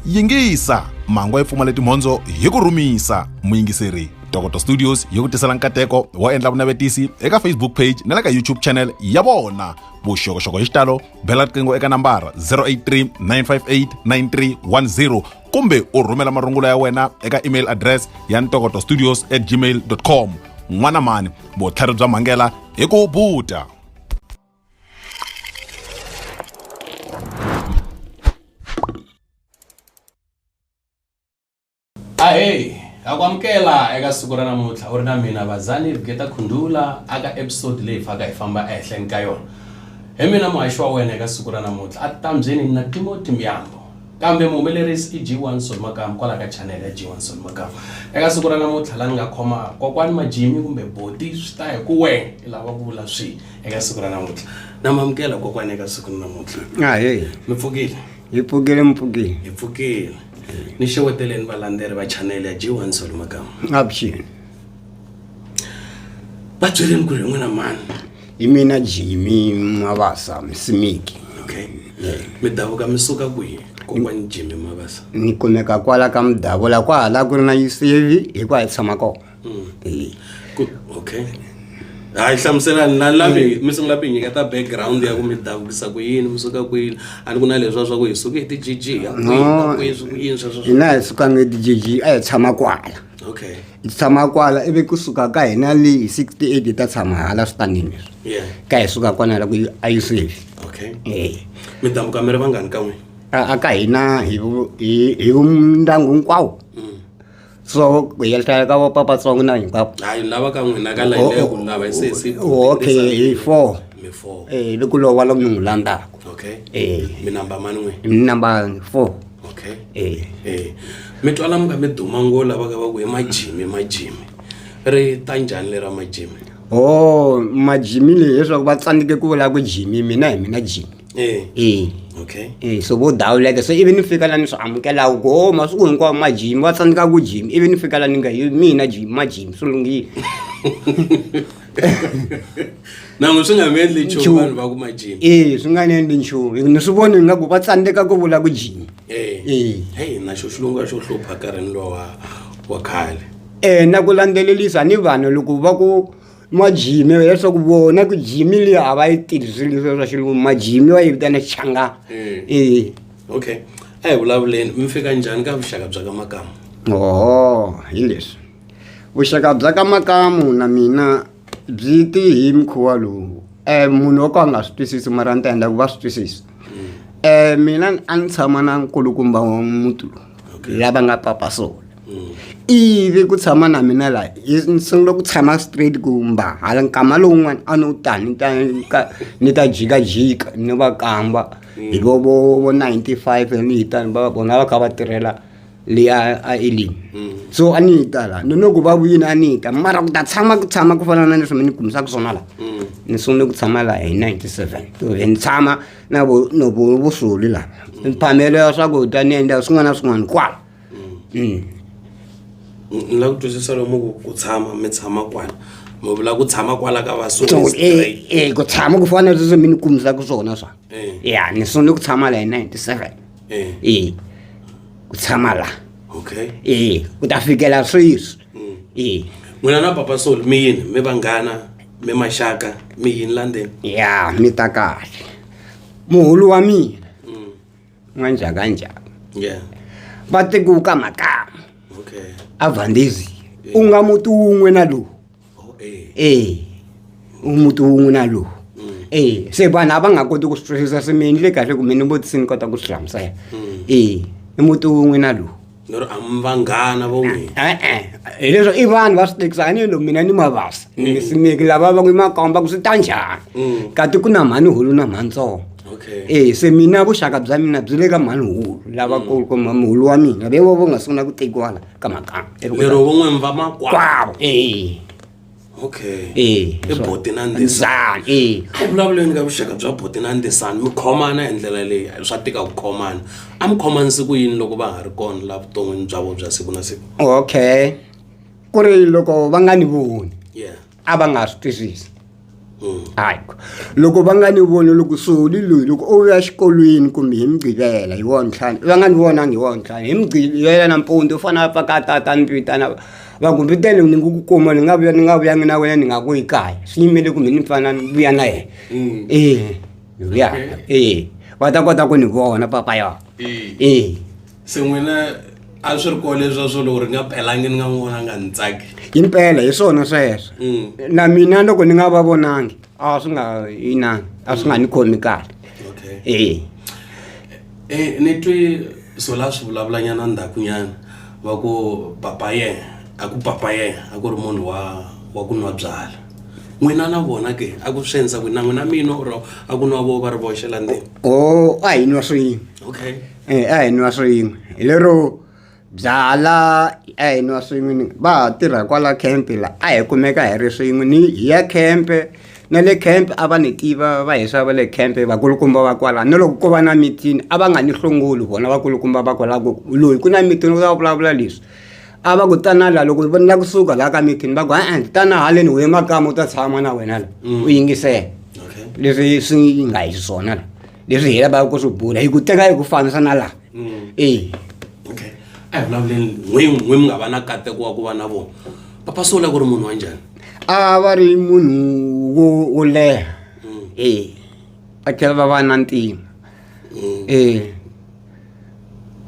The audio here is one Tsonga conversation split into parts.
Yingisa mangwa yi pfumale timhondzo hi ku rhumisa muyingiseri. Tokoto Studios yi ku tisela nkateko wo endla vunavetisi eka Facebook page na le ka YouTube channel ya vona. Vuxokoxoko hi xitalo bela riqingho eka nambara 083 958 9310 kumbe u rhumela marungula ya wena eka email address ya ntokotostudios at gmail com. N'wana mani, vutlhari bya mhangela hi ku buta. Ahee, ha ku amukela eka siku ra namuntlha u ri na mina Vazani Vugeta Khundula aka episode leyi faka hi famba ehenhleni ka yona. Hi mina muhaxi wa wena eka siku ra namuntlha a titambzeni na Timothy Miyambo. Kambe muhumelerisi i G1 Solly Makamu kwala ka channel ya G1 Solly Makamu. Eka siku ra namuntlha la ni nga khoma kokwani Majimi kumbe Boti swi ta hi ku wena i lava ku vula swihi eka siku ra namuntlha. Na mi amukela kokwani eka siku ra namuntlha. Ahee. Mi pfukile? Hi pfukile mi pfukile. Hi pfukile. Ni xeweteleni valandzeri va channel ya G1 Solly Makamu. Avuxeni. Va byeleni ku ri hi n'wina mani? Hi mina Jimmy Mabasa Msimiki. Okay. Mi davuka mi suka kwihi kokwani Jimmy Mabasa? Ni kumeka kwala ka Mudavula kwahala ku ri na UCV hi kwa hi tshama kona. Eh. Ku, okay. Hayi hlamuselani na lavi mi sungula ku hi nyiketa background ya ku mi davukisa ku yini mi suka kwini a ni ku na leswiya swa ku hi suke hi ti-G_G ya kwihi ka kwihi swi ku yini sweswo Hina hi sukanga hi ti-G_G a hi tshama kwala. Okay. Hi tshama kwala ivi kusuka ka hina le hi 68 hi ta tshama hala switanini leswi. Yeah. Ka hi suka kona la ku a UCV. Okay. Eh. Mi davuka mi ri vangani ka n'wina? A ka hina hi hi hi ndyangu hinkwawo. So hi hlaya ka vo papatsongo na hinkwavo. Hayi ni lava ka n'wina ka layeni leyi ku lava hi se se. Okay, hi 4. Mi 4. Eh, loko lowa lo mi n'wi landzaka. Okay. Eh. Mi namba mani n'wina? Mi namba 4. Okay. Eh. Eh. Mi twa la mi kha mi duma ngo lava ka va ku i majimi majimi. Ri ta njhani lera majimi? Oh, majimi leyi leswaku va tsandzeke ku vula ku Jimmy mina hi mina Jimmy. Eh. Eh. Okay. Eh, so vo dawuleka so ivi ni fika la ni swi amukelaka ku o masiku hinkwawo majimi va tsandzeka ku Jimmy ivi ni fika la ni nga hi mina Jimmy majimi swi lunghile. Na n'wi swi nga mi endli nchumu vanhu va ku majimi. Eh, swi nga ni endli nchumu ni swi voni ingaku va tsandzeka ku vula ku Jimmy. Eh. Eh. Hey, na xo xilungu a xo hlupha nkarhini lowa wa wa khale. Eh, na ku landzelelisa ni vanhu loko va ku majimi leswaku vona ku jimi liya a va yi tivi swilo leswiya swa xilungu majimi va yi vitana xichangani. Eh. Okay. A hi vulavuleni mi fika njhani ka vuxaka bya ka Makamu? Oho, hi leswi. Vuxaka bya ka Makamu na mina byi ti hi mukhuva lowu. Munhu wo ka a nga swi twisisi mara ni ta endla ku va swi twisisa. Mina a ni tshama na nkulukumba wa muti lowu lava nga papa Soli. Ivi ku tshama na mina la ni sungule ku tshama straight ku mba hala nkama lowun'wani a no ta ni ta ka ni ta jikajika ni va kamba hi vo vo vo 95 ni hi ta va vona va kha va tirhela le a a Elim. So a ni ta la ni loko va vuyile a ni ta mara ku ta tshama ku tshama ku fana na leswi mi ni kumisaka swona la ni sungule ku tshama la hi 97 so ni tshama na vo no vo vo Soli lava mphamelo ya swakudya ni endla swin'wana na swin'wana kwala. Ni lava ku twisisa lomu ku ku tshama mi tshama kwala mi vula ku tshama kwala ka va So eh eh ku tshama ku fana na leswi mi ni kumisaka swona swa. Ya ni sungule ku tshama la hi 97. Eh ku tshama la. Okay. Eh ku ta fikela sweswi. Eh. N'wina na Papa Soli mi yini mi vanghana mi maxaka mi yini la ndzeni? Ya mi ta kahle. Muhulu wa mina. N'wanjhakanjhaka. Yeah. Va tekiwe ka Makamu. Okay. A Valdezia. U nga muti wun'we na lowu. Oh, eh. Eh. U muti wun'we na lowu. Eh, se vanhu a va nga koti ku swi twisisa se mi endle kahle ku mi ni vutise ni kota ku swi hlamusela. Eh, i muti wun'we na lowu. Ni ri a mi vanghana vo n'wina. E-e, hileswo i vanhu va swi tekisa ni lomu mina ni mavasa ni misimeki lava va ku i makamba ku swi ta njhani kati ku na mhani hulu na mhani ntsongo Okay. e se mina vuxaka bya mina byi le ka mhani hulu lava muhulu wa mina ve vo vo nga sungula ku tekiwa la ka makamba Lero vo n'we mi va makwavo. kwavo e Okay. e I boti na ndzisana. ndzisana e A vulavuleni ka vuxaka bya boti na ndzisana mi khomana hi ndlela leyi swa tika ku khomana. A mi khomanisi ku yini loko va ha ri kona la vuton'wini bya vona bya siku na siku? Okay ku ri loko va nga ni voni Yeah. a va nga swi twisisi. Hayi, loko va nga ni voni loko soli loyi loko o vuya xikolweni kumbe hi mugqivela hi wona ntlhanu va nga ni vonangi hi wona ntlhanu hi mugqivela nampundzu u fanele a pfa ka tata ni vitana va ku viteni ni ku kuma ni nga vuya ni nga vuyangi na wena ni nga ku yi kaya swi yimele kumbe ni fana ni vuya na yena e vuya e va ta kota ku ni vona papa ya e Se n'wina a swi ri kona leswiya swo loko ri nga pelangi ni nga n'wi vonanga ni tsaki himpela hi swona sweswo mm. na mina loko ni nga va vonangi a swi nga inani a swi nga ni khomi kahle okay e eh ni twi sola swi vulavulanyana ndzhakunyana va ku papa yena a ku papa yena a ku ri munhu wa wa ku nwa byala n'wina na vona ke a ku swi endlisa ku na n'wina mino or a ku nwa vo va ri voxe la ndzeni o a hi nwa swin'we okay E a hi nwa swin'we hi lero byala a hi nwa swin'we ni va ha tirha kwala camp la a hi kumeka hi ri swin'we ni hi ya camp na le camp a va ni tiva va hisa va le camp vakulukumba va kwala na loko ko va na meeting a va nga ni hlongoli vona vakulukumba va kwala ku loyi ku na meeting u ta vulavula leswi a va ku tana la loko va na kusuka laha ka meeting va ku e-e tana haleni u ye makamu u ta tshama na wena la u yingisela leswi swi nga hi xiswona la. Leswi hi lavaka ku swi bula hi ku teka hi ku fanisa na laha mm. e okay a hi vulavuleni n'we n'we mi nga va na nkateko wa ku va na vona papa sula ku ri munhu wa njhani a va ri munhu wo wo leha mm. e va tlhela va va na ntima mm. e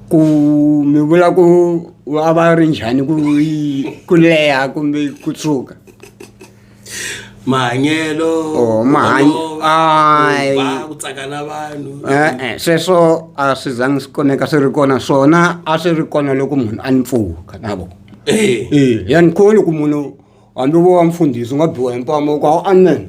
ku mi vula ku a va ri njhani ku ku leha kumbe ku tshuka Mahanyelo Oh, mahanyi- ku olova, Ai. ku ba, ku tsaka na vanhu E-e sweswo a swi zangi swi kumeka swi ri kona swona a swi ri kona loko munhu a ni pfuka na vona Eh, e ya ni kholi ku munhu hambi vo wa mfundhisi u nga biwa hi mpama u ku hawu amen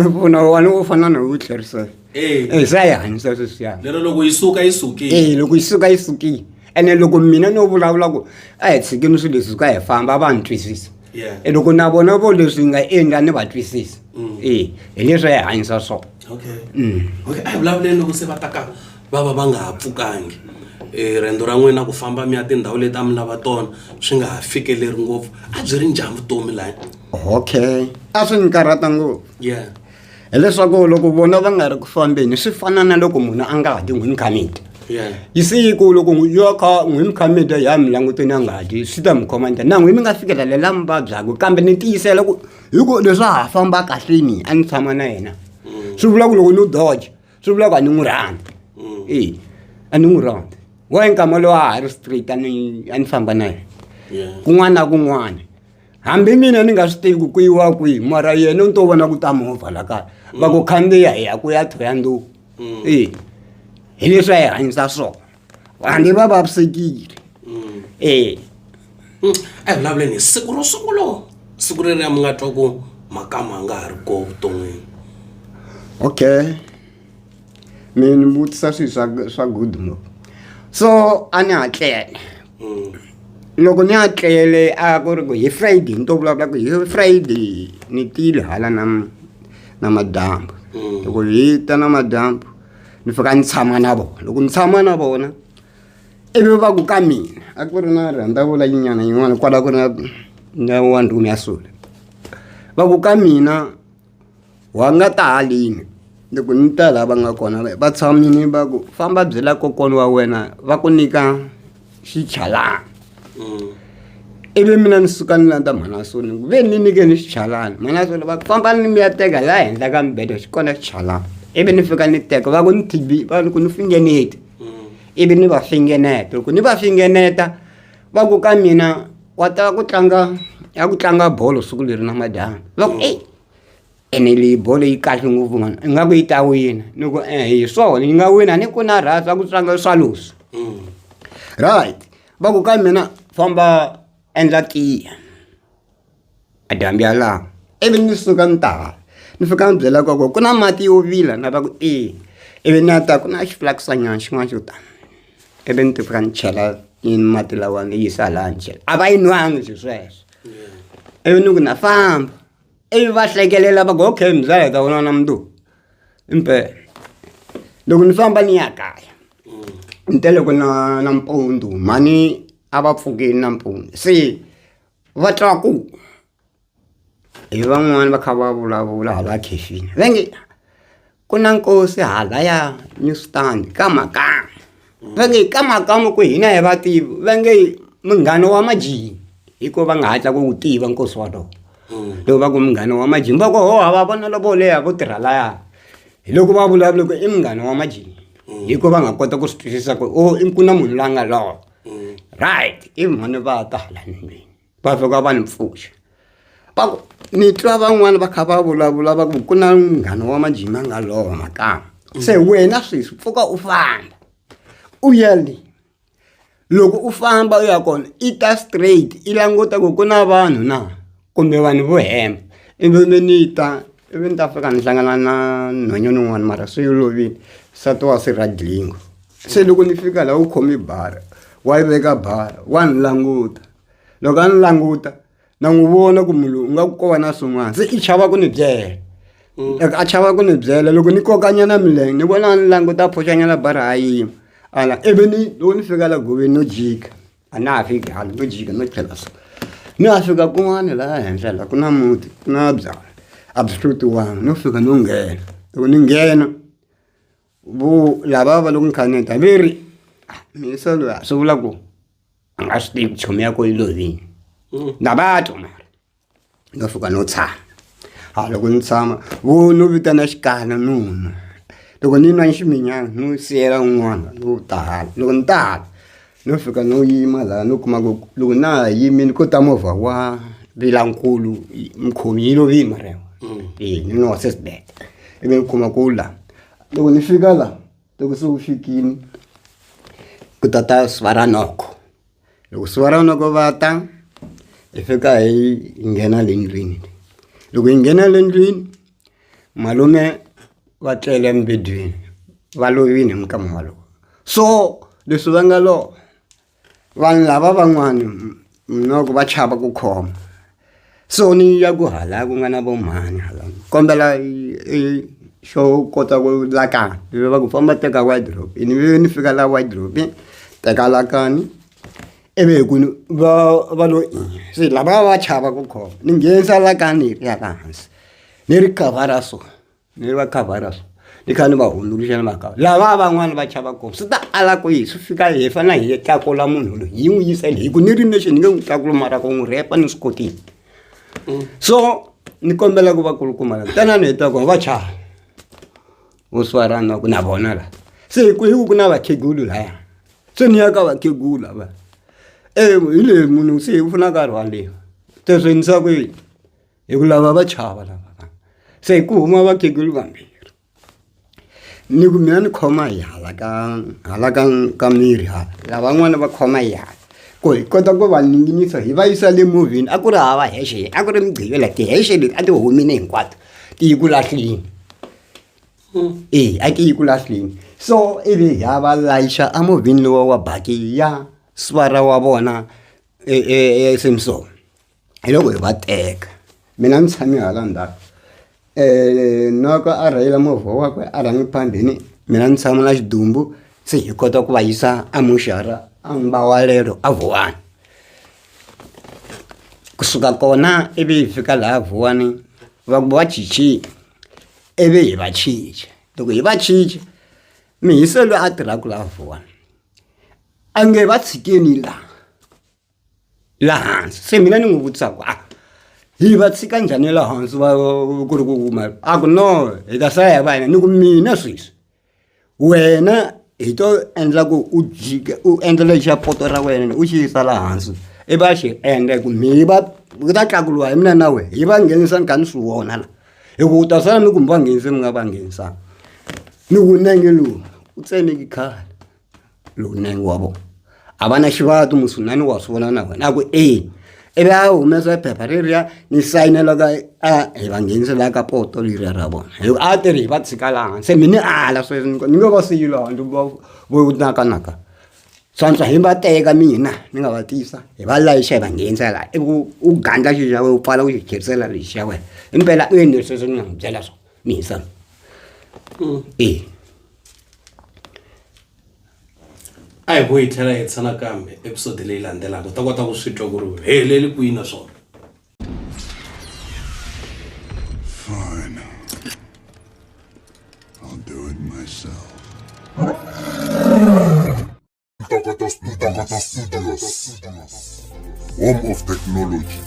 pfuna wani wo fana na wu tlherisela Eh. e se a yi hanyisa sweswiya lero loko yi suka yi sukile e loko yi suka yi sukile ene loko mina no vulavula ku a hi tshikeni swilo leswi ka hi famba va ni twisisa Yeah. e loko na vona vo leswi nga endla ni va twisisa e hi leswi a hi hanyisa swona okay okay a hi vulavuleni loko se va ta ka va va va nga ha pfukangi um riendzo ra n'wina ku famba mi ya tindhawu leti a mi lava tona swi nga ha fikeleri ngopfu a byi ri njhani vutomi laya okay a swi ni karhata ngopfu yeah Hileswaku loko vona va nga ri ku fambeni swi fana na loko munhu a nga ha dyi n'hwini khamiti Yeah. yi siku loko yo kha n'hwini khamiti ya mi languteni a nga ha dyi swi ta mi khoma njhani na n'hwini mi nga fikela le la mi vabyaka kambe ni tiyisela ku hi ku leswi a ha famba kahleni a ni tshama na yena swi vula ku loko no doja swi vula ku a ni n'wi rhandzi e a ni n'wi rhandzi wa hi nkama lowu a ha ri straight a ni a ni famba na yena Yeah. kun'wana na kun'wana Hambi mina ni nga swi tivi ku ku yiwa kwihi mara yena u to vona ku ta movha la kaya va ku khandziya hi ya ku ya Thohoyandou e hi leswi a hi hanyisa swona hambi va vavisekile e. A hi vulavuleni hi siku ro sungula siku reriya mi nga twa ku Makamu a nga ha ri kona vuton'wini. Okay mi ni vutisa swilo swa swa good ngopfu so a ni hatlele. Loko ni ya tlele a ku ri ku hi Friday ni to vulavula ku hi Friday ni tile hala na namadyambu loko hi ta namadyambu ni fika ni tshama na vona loko ni tshama na vona ivi va ku ka mina a ku ri na rhandzavula yinyana yin'wana kwala ku ri na na one room ya sula va ku ka mina. Wa nga ta haleni loko ni ta laha va nga kona va tshamile va ku famba byela kokwana wa wena va ku nyika xichalani ivi mina ni suka ni landza mhana Soni ni ku ve ni nyikeni xichalani mhana Soni va ku fambani mi ya teka laha henhla ka mibedo xi kona xichalani ivi ni fika ni teka va ku ni T_B va ku ni fingeneti ivi ni va fingeneta loko ni va fingeneta va ku ka mina wa ta ku tlanga ya ku tlanga bolo siku leri namadyambu va ku eyi. Ene leyi bolo yi kahle ngopfu mhani ingaku yi ta wina ni ku e hi swona yi nga wina ni ku na rhasi a ku tlanga Swallows right va ku ka mina famba endla tiya madyambu yalawo ivi ni suka ni ta hala ni fika ni byela ku ku na mati yo vila na va ku e ivi na ta ku na xiflakisanyana xin'wana xo tani ivi ni ti fika ni chela mati lawa ni yisa laha ni chela a va yi nwangi swilo sweswo ivi ni ku na famba. Ivi va hlekelela va ku okay mzaya hi ta vonana mundzuku impela loko ni famba ni ya kaya ni te loko na nampundzu mhani a va pfukile nampundzu se. Va twa ku hi van'wani va kha va vulavula hala khefini va nge ku na nkosi halaya New Stand ka Makamu va nge ka Makamu ku hina hi va tivi va nge munghana wa Majini hi ko va nga hatla ku wu tiva nkosi wolowo loko va ku munghana wa Majini va ku ho ha va vona lavo leha vo tirha laya hi loko va vulavula ku i munghana wa Majini hi ko va nga kota ku swi twisisa ku o i ku na munhu loyi a nga lova right i mhani va ta hala ndlwini va fika va ni pfuxa va ku ni twa van'wani va kha va vulavula va ku ku na munghana wa majima a nga lova makamba se wena sweswi pfuka u famba u ya le loko u famba u ya kona i ta straight i languta ku ku na vanhu na kumbe vanhu vo hemba ivi mi ni ta ivi ni ta fika ni hlangana na nhwanyana un'wana mara se yi lovile nsati wa Sirhadlingo se loko ni fika laha u khome bara wa yi veka bara wa ni languta loko a ni languta na n'wi vona ku munhu loyi u nga ku ko va na swin'wana se i chava ku ni byela loko a chava ku ni byela loko ni kokanyana milenge ni vona a ni languta a phoxanyana bara a yima ala ivi ni loko ni fika la goveni no jika a na ha fiki hala no jika no tlhela so ni ya fika kun'wana laha henhla la ku na muti ku na byalwa a byi hlutiwanga no fika no nghena loko ni nghena vo lava va loko ni kha ni ta ve ri miyisa loyi swi vula ku a nga swi tivi chomi ya ko yi lovile na va twa mara no fika no tshama a loko ni tshama vo no vitana xikana no nwa loko ni nwa ximinyana no siyela un'wana no ta hala loko ni ta hala no fika no yima laha no kuma ku loko na ha yimile ko ta movha wa vilankulu mukhomi yi lovile mara e ni nwa sesibet ivi ni kuma ku la loko ni fika la loko se u fikile ku ta ta siva ra noko loko siva ra noko va ta hi fika hi nghena le ndlwini loko hi nghena le ndlwini malume va tlele emubedweni va lovile hi minkama walowo so leswi va nga lova vanhu lava van'wani noko va chava ku khoma so ni ya ku hala ku nga na vo mhani hala kombela i xo kota ku lakani ivi va ku famba teka wardrobe ni ve ni fika la wardrobe teka lakani ivi hi ku va va lo se lava va chava ku khoma ni nghenisa lakani ri ya la hansi ni ri khavhara so ni va khavhara so ni kha ni va hundzuluxela mhaka lava van'wani va chava kona swi ta ala ku yi swi fika hi fanele hi tlakula munhu loyi hi n'wi yisa hi ku ni ri nexe ni nge n'wi tlakuli mara ku n'wi rhepa ni swi kotile so ni kombela ku vakulukumba lava tanani hi ta kona va chava vo swarana ku na vona la se hi ku hi ku ku na vakhegulu laya se ni ya ka vakhegula va e hi leyi munhu se hi pfunaka a rhwaliwa se swi endlisa ku yini hi ku lava va chava lava se ku huma vakhegulu vambirhi ni ku mina ni khoma hi hala ka hala ka ka miri hala lavan'wana va khoma hi hala ku hi kota ku va ninginisa hi va yisa le movheni a ku ri hava hexe a ku ri mugqivela tihexe leti a ti humile hinkwato ti yi ku lahleni e a ti yi ku lahleni so ivi hi ya va layicha emovheni lowa wa baki ya sivara wa vona e Samson hi loko hi va teka mina ni tshame hala ndzhaku noko a rheyila movha wakwe a rhange phambili mina ni tshama na xidumbu se hi kota ku va yisa a moxara a Mbawalelo a Vuwani kusuka kona ivi hi fika laha Vuwani va ku va chichile ivi hi va chicha loko hi va chicha mihisa loyi a tirhaka laha Vuwani a nge va tshikeni laha la hansi se mina ni n'wi vutisa ku a hi va tshika njhani la hansi va ku ri ku kuma a ku no hi ta sala hi va hina ni ku mina sweswi wena hi to endla ku u jika u endla lexiya poto ra wena u xi yisa la hansi i va xi endla ku mi va ku ta tlakuliwa hi mina na wena hi va nghenisa ni kha ni swi vona la hi ku u ta sala mi ku mi va nghenise mi nga va nghenisanga ni ku nenge lowu u tsemeki khale lowu nenge wa vona a va na xivati musunani wa swi vona na wena a ku e ivi a humesa phepha reriya ni sayinela ka a hi va nghenise la ka poto leriya ra vona hi a ti ri hi va tshika laha se mi ni ala sweswi ni nge va siyi laha ndi va vo nakanaka swantswa hi va teka mina ni nga va tisa hi va layixa hi va nghenisa laha ivi u gandla xi xa wena u pfala u xi tlherisela lexi xa wena impela u endle sweswo ni nga n'wi byela swona ni hisa e. A hi vuyi hi tlhela hi hetisa nakambe episode leyi landzelaka u ta kota ku swi twa ku ri heleli kwihi naswona. Fine. I'll do it myself. Ntokoto Studios. Home of technology.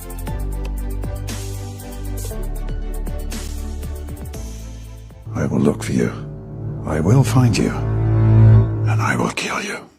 I will look for you. I will find you. And I will kill you.